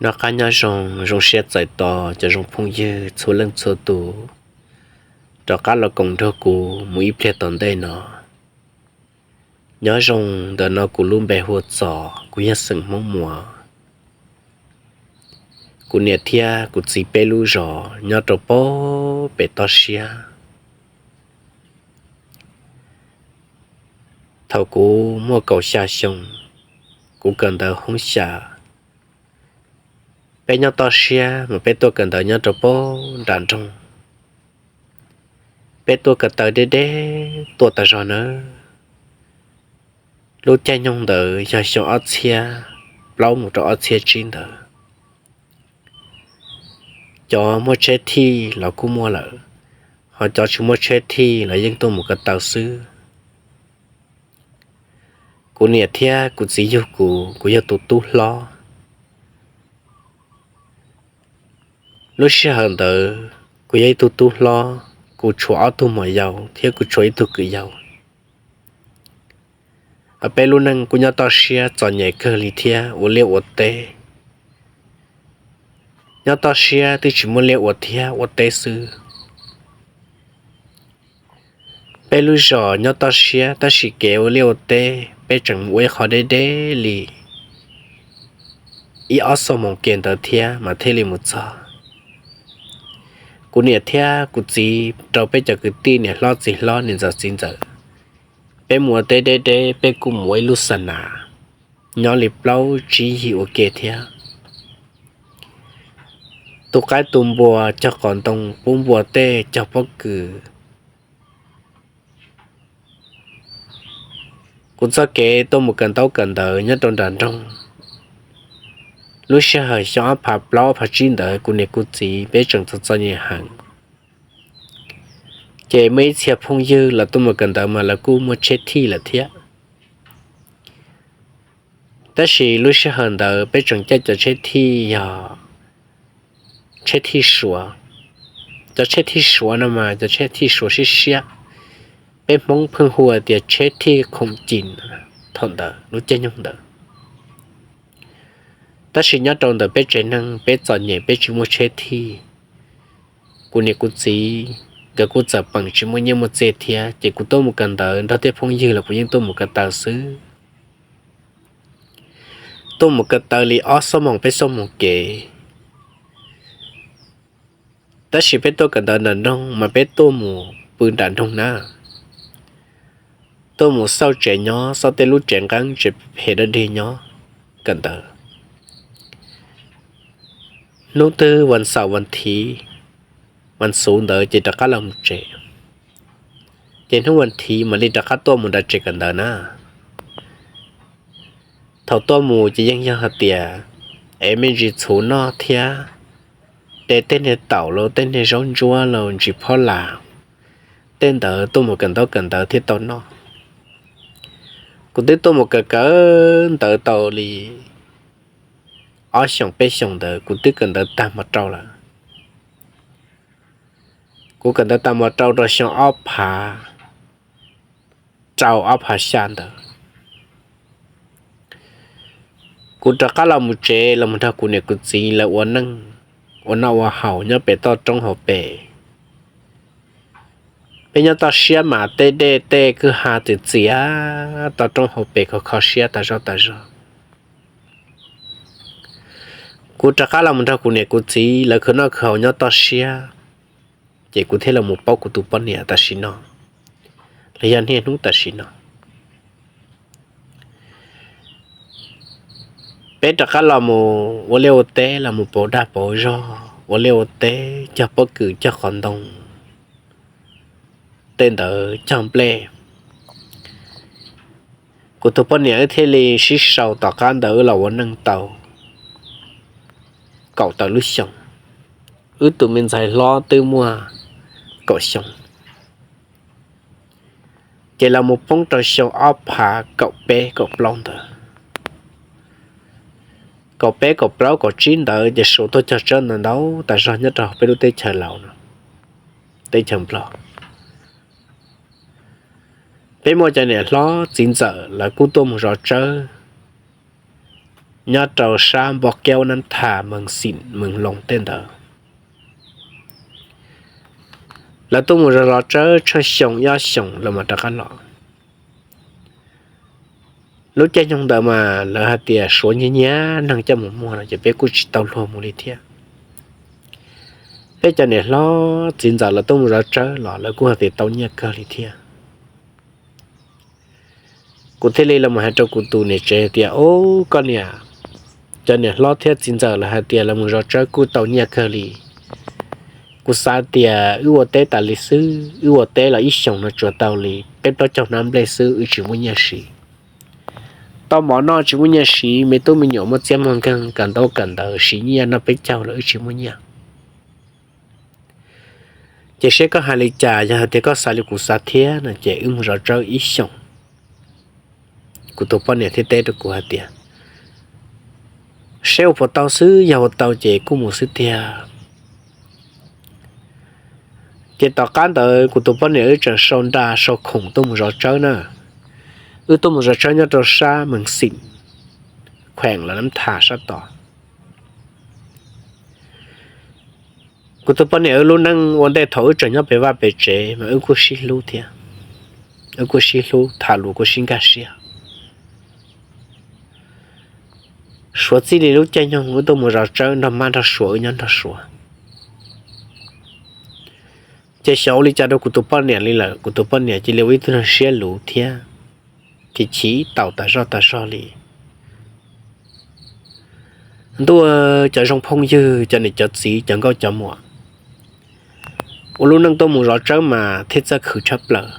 Noj qab nyob zoo, zoo siab txais tos cov zoo phooj ywg txhua leej txhua tus rov qab los koom nrog kuv mus ib pliag tom ntej no. Nyob zoo, ntawm no kuv lub npe hu ua Txos, kuv yog xeem Hmoob Muas. Kuv niam thiab kuv txiv peb lub zos nyob rau pem toj siab. Thaum kuv muaj kaum xya xyoo, kuv kawm ntawv hoob xya. Peb nyob toj siab mas peb tuaj kawm ntawv nyob rau pem nram nroog. Peb tuaj ko taw deb deb tuaj tas zog nawb. Lub caij nyoog ntawd yog xyoo ob txhiab plaub mus rau ob txhiab tsib ntawd. Cov muaj tsheb thij los kuj muaj lawm, ho cov tsis muaj tsheb thij los yeej tuaj mus ko taw xwb. Kuv niam thiab kuv txiv yug kuv, kuv yog tus tub hlob. Lub sij hawm ntawd kuv yog ib tug tub hlob, kuv tshuav ob tug muam yau thiab kuv tshuav ib tug kwv yau. Peb lub neej kuj nyob toj siab txom nyem kawg li thiab ua liaj ua teb. Nyob toj siab twb tsis muaj liaj ua thiab ua teb xwb. Peb lub zos nyob toj siab tab sis kev ua liaj ua teb peb tseem mus ua ib qho deb deb li ib ob xuab moos kev ntawd thiab mas thiaj li mus txog. Kuv niam thiab kuv txiv rau peb cov kwv tij niam hlob txiv hlob niam ntxawm txiv ntxawm, peb mus ua teb deb deb peb kuj mus ua ib lub xa nas nyob li plaub tsib yig ua ke thiab. Tu qaib tu npua cog qos ntoo, pub npua tej cog pob kws. Kuv txoj kev tuaj mus kawm ntaub kawm ntawv nyob rau nram nroog, lub sij hawm xyoo ob phav plaub ob phav tsib ntawd kuv niam kuv txiv peb tseem txom txom nyem heev. Ces muaj ib txhia phooj ywg los tuaj mus kawm ntawv mas lawv kuj muaj tsheb thij lawm thiab. Tab sis lub sij hawm ntawd peb tseem caij cov tsheb thij yog tsheb thij Suav. Cov tsheb thij Suav no mas cov tsheb thij Suav siab siab, peb Hmoob pheej hu tias tsheb thij khoom cim thaum ntawd lub caij nyoog ntawd. Tab sis nyob rau ntawm peb tsev neeg peb txom nyem peb tsis muaj tsheb thij. Kuv niam kuv txiv nkawd kuj txawm peem tsis muaj nyiaj muaj txiaj thiab ces kuv tuaj mus kawm ntawv nrog tej phooj ywg los kuv yeej tuaj mus ko taw xwb. Tuaj mus ko taw li ob xuab moos peb xuab moos kev. Tab sis peb tuaj kawm ntawv nram nroog mas peb tuaj mus pw nram nroog na, tuaj mus xauj tsev nyob, xauj tej lub tsev nqeeb tsev phem dab dig nyob kawm ntawv. Hnub twg vas xaum vas thiv, vas xuv ntawd ces rov qab los mus tsev, ces hnub vas thiv mam li rov qab tuaj mus nram tsev kawm ntawv na. Thaum tuaj mus ces yeej yog hais tias es me ntsis txhuv noj thiab, de tej niag taum los tej niag zaub ntsuab los ntsis phob las, tej ntawd tuaj mus kawm ntaub kawm ntawv thiaj tau noj. Kuv twb tuaj mus kawm kawm ntawv tau li ob xyoos peb xyoos ntawd kuv twb kawm ntawv tag mos rau lawm. Kuv kawm ntawv tag mos rau rau xyoo ob phav rau ob phav xya ntawd, kuv rov qab los mus tsev los mus nrog kuv niam kuv txiv lawv ua neej, ua noj ua haus nyob pem toj roob hauv pes. Peb nyob toj siab mas tej dej tej kwj ha txias txias, toj roob hauv pes kho kho siab tas zog tas zog. Kuv rov qab los mus nrog kuv niam kuv txiv lawv khwv noj khwv haus nyob toj siab, ces kuv thiaj los mus paub kuv tus poj niam tam sim no, los yog niaj hnub tam sim no. Peb rov qab los mus ua liaj ua teb, los mus pauv dag pauv zog, ua liaj ua teb, cog pob kws cog qos ntoo, tej ntawd cog nplej. Kuv tus poj niam wb thiaj li sib sau, tom qab ntawd wb los ua neej tau kaum tawm lub xyoo, wb tus me ntxhais hlob twb muaj kaum xyoo. Ces los mus poob rau xyoo ob phav kaum peb kaum plaub ntawd, kaum peb kaum plaub kaum tsib ntawd ces Suav tuaj cog tsawb ntau ntau tas zog nyob rau peb lub teb chaws Laus no, teb chaws Nplog. Peb muaj cov niam hlob txiv ntxawm lawv kuj tuaj mus zov tsawb. nyob rau sab Npov Kaub, Nab Thas, Mees Xim, Mees Loos tej ntawd. Lawv tuaj mus zov zov tsawb tsheej xyoo ib ob xyoos lawv mam rov qab los. Lub caij nyoog ntawd mas lawv hais tias Suav nyiag nyiag neeg coj mus muag no ces peb kuj tsis tau luag mus li thiab. Peb cov niam hlob txiv ntxawm lawv tuaj mus zov tsawb los lawv kuj hais tias tau nyiaj kawg li thiab. Kuv thiaj li los hais rau kuv tus niam tsev tias, Ub, koj niam, cov niam hlob thiab txiv ntxawm lawv hais tias lawv mus zov tsawb kuj tau nyiaj kawg li. Kuv xav tias wb ua teb tas li xwb, wb ua teb los ib xyoos no tsuas tau li peb plaub caug hnab nplej xwb, wb tsis muaj nyiaj siv. Tau mov noj tsis muaj nyiaj siv, me tub me nyuam muaj txiaj muaj nkeeg kawm ntaub kawm ntawv siv nyiaj noj peb caug los wb tsis muaj nyiaj. Ces seb koj hais li cas, yog hais tias koj xav li kuv xav thiab no ces wb mus zov tsawb ib xyoos. Kuv tus poj niam thiaj teb rau kuv hais tias, Seb ua puas tau xwb, yog ua tau ces kuj mus xwb tiag. Ces tom qab ntawd kuv tus poj niam wb tseem sau nra sau khoom tuaj mus zov tsawb na. Wb tuaj mus zov tsawb nyob rau sab Mees Xim, kheem los Nab Thas sab tod. Kuv tus poj niam wb lub neej ua ntej thaum wb tseem nyob pem vaj pem tsev mas wb kuj sib hlub thiab, wb kuj sib hlub, tham lus kuj sib nkag siab. Suav txij li lub caij nyoog wb tuaj mus zov tsawb nrog mab nrog suav, wb nyob nrog suav. Ces xyov ua li cas rau kuv tus poj niam li lawm, kuv tus poj niam cia li ua ib tug neeg siab luv thiab, ces chim taus tas zog tas zog li. Ntuj, cov zoo phooj ywg, cov niam cov txiv, cov nkauj cov muam, ua lub neej tuaj mus zov tsawb mas thiaj txawj khwv tshaj plaws.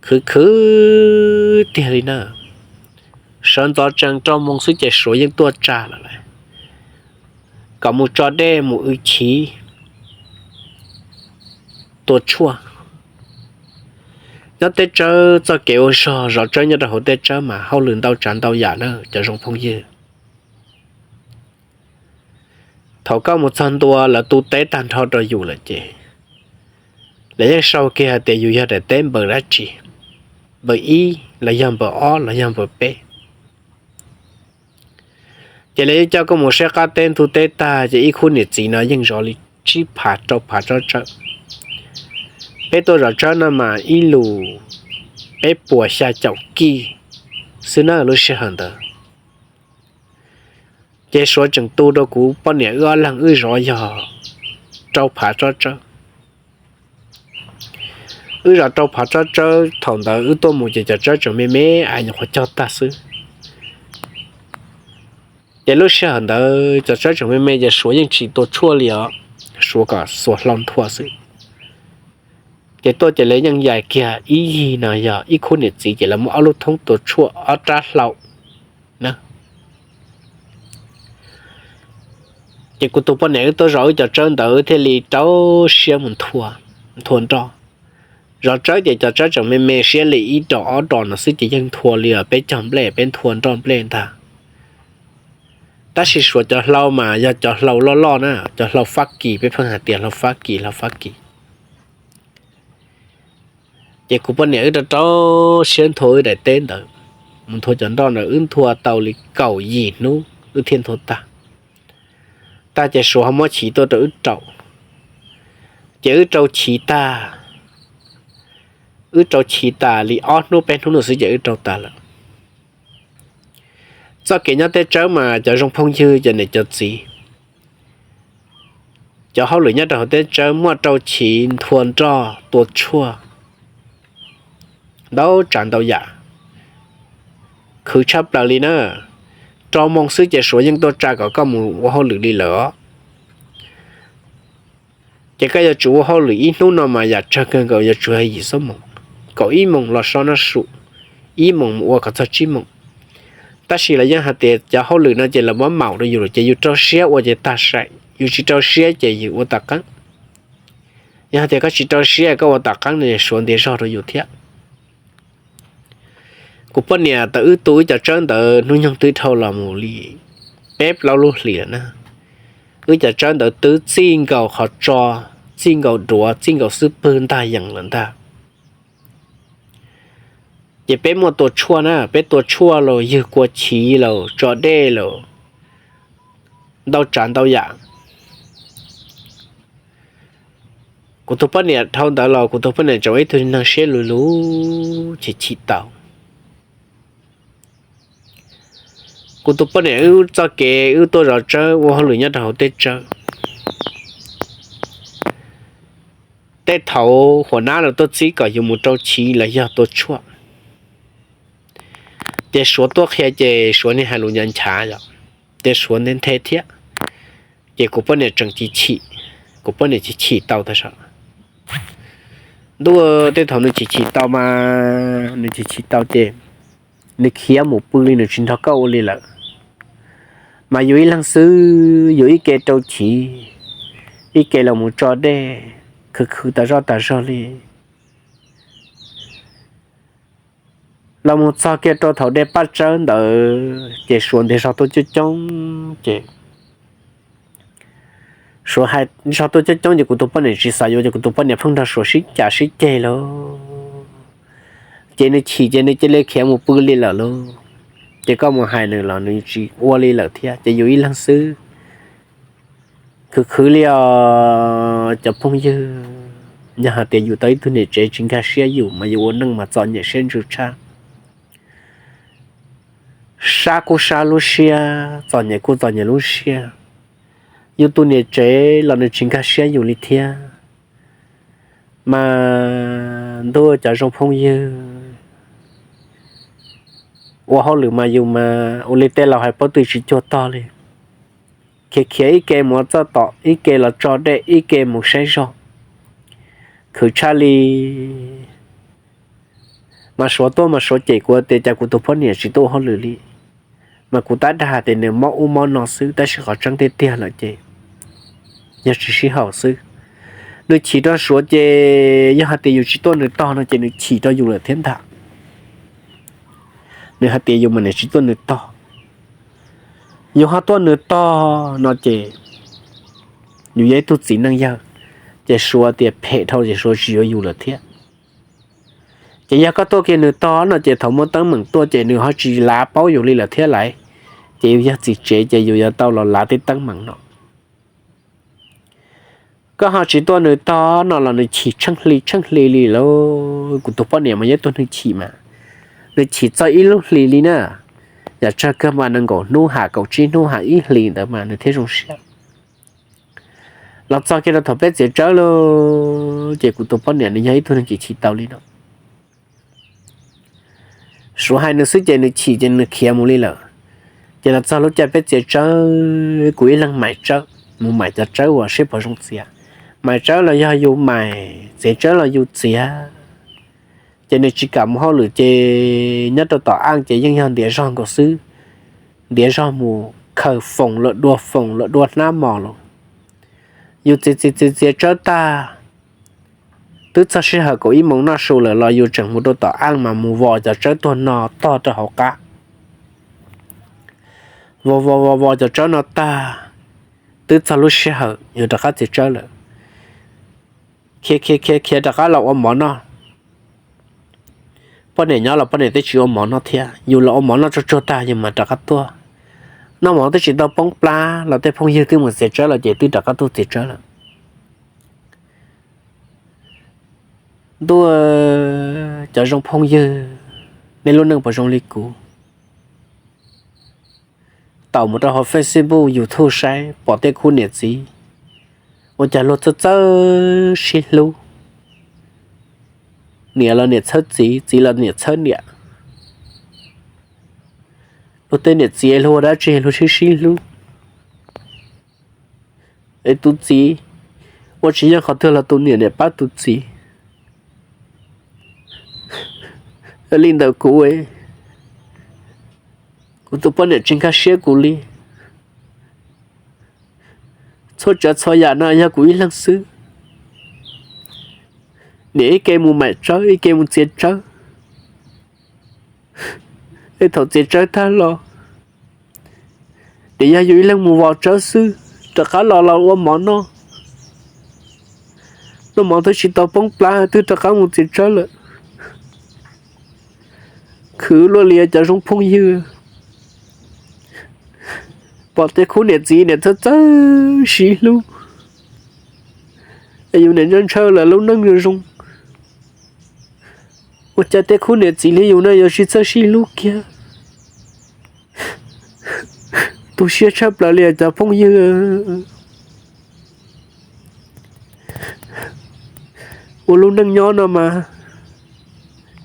Khwv khwv tiag li na. Sawv ntxov tsees rau moo xwb ces suav yeej tuaj tsa lawm, kom mus tso dej mus w chiv tua tshuaj. Nyob teb tsawb txoj kev ua zog zov tsawb nyob rau hauv teb tsawb mas hauj lwm ntau tsav ntau yam na cov zoo phooj ywg. Thaum koj mus txog ntua lawv tu teb tag nrho rau yus lawm ces lawv yeej sau kiag hais tias yus yog daim teb npaws dab tsi, npaws ib los yog npaws ob los yog npaws peb. Ces lawv yeej coj koj mus saib qab teb ntug teb tag ces ib khub niam txiv no yeej zov li tsib phav rau phav tsob tsawb. Peb tuaj zov tsawb no mas ib lus peb puas xya caum kij xwb na lub sij hawm ntawd. Ces suav tseem tu rau kuv poj niam wb ob leeg wb zov yog rau phav tsob tsawb. Wb zov rau phav tsob tsawb, thaum ntawd wb tuaj mus ces cov tsawb tseem me me, nyuam qhuav cog tag xwb. Ces lub sij hawm ntawd cov tsawb tseem me me ces suav yeej tsis tua tshuaj li os, suav kom xuas hlau nthua xwb. Ces tuaj ces lawv yeej yais kiag ib yig no yog ib khub niam txiv ces lawv muab ob lub thoob tua tshuaj ob rab hlau na. Ces kuv tus poj niam wb tuaj zov wb cov tsawb ntawd wb thiaj li rau siab mus nthua nroj. Zov tsawb ces cov tsawb tseem me me siab li ib dos ob dos no xwb ces yeej nthua li peb cog nplej peb nthua nroj nplej ntag. Tab sis suav cov hlau mas yog cov hlau loj loj na, cov hlau Fab Kis, peb pheej hais tias hlau Fab Kis, hlau Fab Kis. Ces kuv poj niam wb rau rau siab nthua wb daim teb ntawd, mus nthua cov nroj ntawd wb nthua tau li kaum yim hnub wb thiaj nthua tag. Tag ces suav ho muab chiv tuaj rau wb rau. Ces wb rau chiv tag, wb rau chiv tas li ob hnub peb hnub no xwb ces wb rau tas lawm. Txoj kev nyob teb tsawb mas cov zoo phooj ywg cov niam cov txiv, cov hauj lwm nyob rau hauv teb tsawb muaj rau chiv nthua nroj tua tshuaj ntau tsav ntau yam, khwv tshaj plaws li na. Rau moo xwb ces suav yeej tuaj tsa kom koj mus ua hauj lwm li lawm os. Ces koj yuav tsum ua hauj lwm ib hnub no mas yam tsawg kawg nkaus yuav tsum yog yim xuab moos, kaum ib moos los so noj su, ib moos mus ua kom txog tsib moos. Tab sis lawv yeej hais tias cov hauj lwm no ces lawv muab maum rau yus lawm ces yus rau siab ua ces tag sai, yus tsis rau siab ces yus ua tom qeeb. Yog hais tias koj tsis rau siab koj ua tom qeeb no suav ntiav zog rau yus thiab. Kuv poj niam tau wb tu wb cov tsawb ntawd hnub nyoog twb dhau los mus li peb plaub lub hlis lawm na. Wb cov tsawb ntawd twb txij nkaus qhov tso, txij nkaus duav, txij nkaus xub pwg ntag yees lawm ntag. Ces peb muaj tua tshuaj na, peb tua tshuaj los ywg kua chiv los tso dej los ntau tsav ntau yam. Kuv tus poj niam dhau ntawd los kuv tus poj niam tseem ib tug neeg siab luv luv chim chim tau. Kuv tus poj niam wb txoj kev wb tuaj zov tsawb ua hauj lwm nyob rau hauv teb tsawb. Tej thaum huam nab los tuaj txib kom yus mus rau chiv los yog tua tshuaj, ces Suav tuaj qhia ces Suav niag hais lus nyav nchav yom, ces Suav nthe nthe thiab. Ces kuv poj niam tseem chim chim, kuv poj niam chim chim tau tas zog. Ntuj, tej thaum nws chim chim tau mas nws chim chim tau ces nws khiav mus pw li nws tsis nrog koj ua li lawm. Mas yus ib leeg xwb, yus ib ke rau chiv, ib ke los mus tso dej, khwv khwv tas zoj tas zog li. Los mus txog kiag rau thaum dej paj tsawb ntawd ces Suav ntiag zog tuaj coob coob ces Suav hais zog tuaj coob coob ces kuv tus poj niam tsis xav yuav ces kuv tus poj niam pheej nrog Suav sib cav sib ceg lauj. Ces nws chim ces nws cia li khiav mus pw li lawm lauj. Ces koj mus hais nws los nws tsis ua li lawm thiab ces yus ib leeg xwb. Khwv khwv li os cov phooj ywg, yog hais tias yus tau ib tug niam tsev tsis nkag siab yus mas yus ua neej mas txom nyem siab ntsws tshaj. Sab kuj sab lub siab, txom nyem kuj txom nyem lub siab. Yus tus niam tsev los nws tsis nkag siab yus li thiab. Mas ntuj cov zoo phooj ywg, ua hauj lwm mas yus mas ua li tej laus hais pob tw tsis cuag tog li. Khiav khiav ib ke mus txoj tom, ib ke los tso dej, ib ke mus saib zog, khwv tshaj li. Mas Suav tuaj mas Suav cem kuv tias cas kuv tus poj niam tsis tuaj ua hauj lwm li. Mas kuv tab dag hais tias nws mob ub mob no xwb, tab sis qhov tseeb tiag tiag lawm ces yog tsis sib haum xwb. Nws chim rau Suav ces yog hais tias yus tsis tuaj nws tog no ces nws chim rau yus lawm thiab ntag. Nws hais tias yus mas nws tsis tuaj nws tog, yus ho tuaj nws tog no ces yus yog ib tug txiv neej yawg, ces Suav tias phem dhau ces Suav tsis yuav yus lawm thiab. Ces yog koj tuaj kiag nws tog no ces thaum muaj teeb meem tuaj ces nws ho tsis lav paub yus li lawm thiab lauj. Ces yus yog txiv tsev ces yus yuav tau los lav tej teeb meem no. Koj ho tsis tuaj nws tog no los nws chim tsheej hli tsheej hli li lauj. Kuv tus poj niam mas yog ib tug neeg chim mas, nws chim txog ib lub hlis li na. Yam tsawg kawg mas nees nkaum hnub ham kaum tsib hnub ham ib hlis ntawd mas nws thiaj zoo siab. Los txog kiag rau thaum peb txiav tsawb lauj, ces kuv tus poj niam nws yog ib tug neeg chim chim tau li no. Suav hais nws xwb ces nws chim ces nws khiav mus li lawm. Ces los txog lub caij peb txiav tsawb, kuv ib leeg maim tsawb, mus maim cov tsawb uas seb puas zoo txiav. Maim tsawb los yog yus maim, txiav tsawb los yus txiav. Ces nws tsis kam mus hauj lwm ces nyob rau tom aj ces yeej yog ntiav zog nkaus xwb. Ntiav zog mus khaws foos los dua foos los dua hnab mos los. Yus txiav txiav txiav txiav tsawb tag, twb txog sij hawm kaum ib moos noj su lawm los yus tseem mus rau tom aj mas mus vos cov tsawb tuag no tog rau hauv qab. Vos vos vos vos cov tsawb no tag, twb txog lub sij hawm yus rov qab txiav tsawb lawm. Khiav khiav khiav khiav rov qab los ua mov noj. Poj niam nyob los poj niam twb tsis ua mov noj thiab, yus los ua mov noj tsuag tsuag tag yus mam rov qab tuaj. Noj mov twb tsis tau poob plab los tej phooj ywg twb mus txiav tsawb los ces twb rov qab tuaj txiav tsawb lawm. Ntuj, cov zoo phooj ywg, nej lub neej puas zoo li kuv? Tawm mus rau hauv Facebook, YouTube saib pom tej khub niam txiv ua cas luag txawj txawj sib hlub. Niam los niam txhawb txiv, txiv los niam txhawb niam. Luag tej niam txiv luag ua dab tsi luag sib sib hlub. Es tus txiv ua tsis yeej qhov twg los tus niam niam pab tus txiv. Li ntawd kuv, kuv tus poj niam tsis nkag siab kuv li. Txhua tsav txhua yam no yog kuv ib leeg xwb. Niam ib ke mus maim tsawb ib ke mus txiav tsawb. Es thaum txiav tsawb tag los, ces yog yus ib leeg mus vos tsawb xwb, rov qab los los ua mov noj. Noj mov twb tsis tau poob plab twb rov qab mus txiav tsawb lawm. khwv luaj li cov zoo phooj ywg. Pom tej khub niam txiv niam txawj txawj sib hlub, es yus niam ntshaw ntshaw lawv lub neej zoo zoo. Ua cas tej khub niam txiv li yus no yuav tsis txawj sib hlub kiag. Tu siab tshaj plaws li cov phooj ywg. Ua lub neej nyob no mas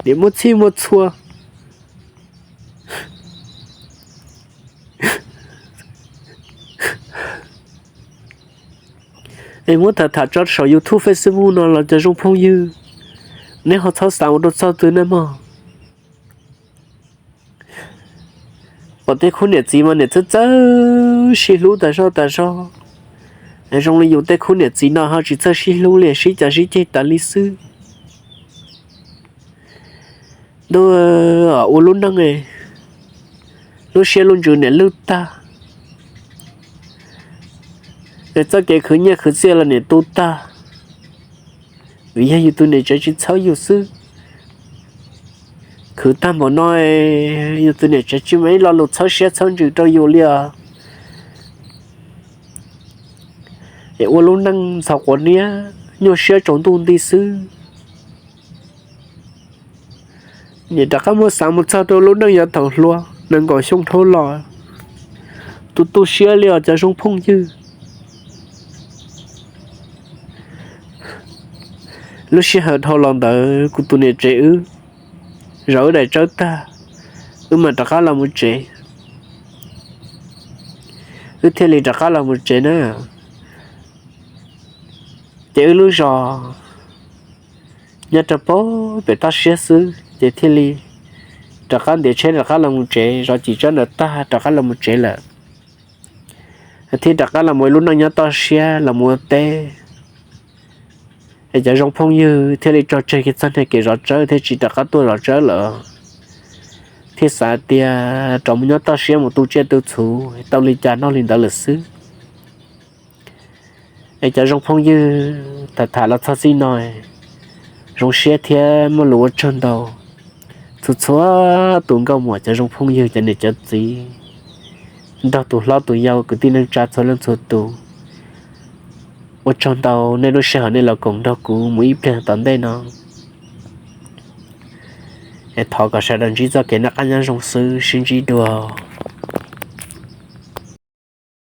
niam muaj txhij muaj txhua. Es muab tham tham tso saum YouTube Facebook no los cov zoo phooj ywg, neb ho txhob xav ua rau txog twg na mog. Pom tej khub niam txiv mas niam txawj txawj sib hlub tas zog tas zog. Zoo li yus tej khub niam txiv no ho tsis txawj sib hlub li, sib cav sib ceg tas li xwb. Ntuj, ua lub neej, lub siab lub ntsws niam lwj tag, es txoj kev khwv nyiaj khwv txiaj los niam tu tag, vim yog yus tus niam tsev tsis txhawb yus xwb. Khwv tag npaum no, yus tus niam tsev tsis muaj ib lo lus txhawb siab txhawb ntsws rau yus li os. Es ua lub neej ntxhov quav niab nyuaj siab tsaus ntuj nti xwb. Niam rov qab muab xav mus txog rau lub neej yav thaum hluas nees nkaum xyoo dhau los, tu tu siab li os cov zoo phooj ywg. Lub sij hawm dhau los ntawd kuv tus niam tsev wb zov wb daim tsawb tag, wb mam rov qab los mus tsev. Wb thiaj li rov qab los mus tsev na. Ces wb lub zos nyob rau pem toj siab xwb, ces thiaj li rov qab ntiav tsheb rov qab los mus tsev, zov cim tsawb ntawd tag rov qab los mus tsev lawm. Thiaj rov qab los mus ua lub neej nyob toj siab los mus ua teb. Es cov zoo phooj ywg thiaj li tso tseg kiag txoj niag kev zov tsawb thiaj tsis rov qab tuaj zov tsawb lawm, thiaj xav tias rov mus nyob toj siab mus tu tsiaj tu txhu tau li cas noj li ntawd lawm xwb. Es cov zoo phooj ywg, tham tham los txog txij no, zoo siab thiab muaj lus ua tsaug ntau txhua txhua tus nkauj muam cov zoo phooj ywg cov niam cov txiv, nrog tus hlob tus yau kwv tij neej tsa txhua leej txhua tus. Ua tsaug ntau nej lub sij hawm nej los koom nrog kuv mus ib pliag tom ntej no. Es thov kom sawv daws ntsib txoj kev noj qab nyob zoo xwb, sib ntsib dua.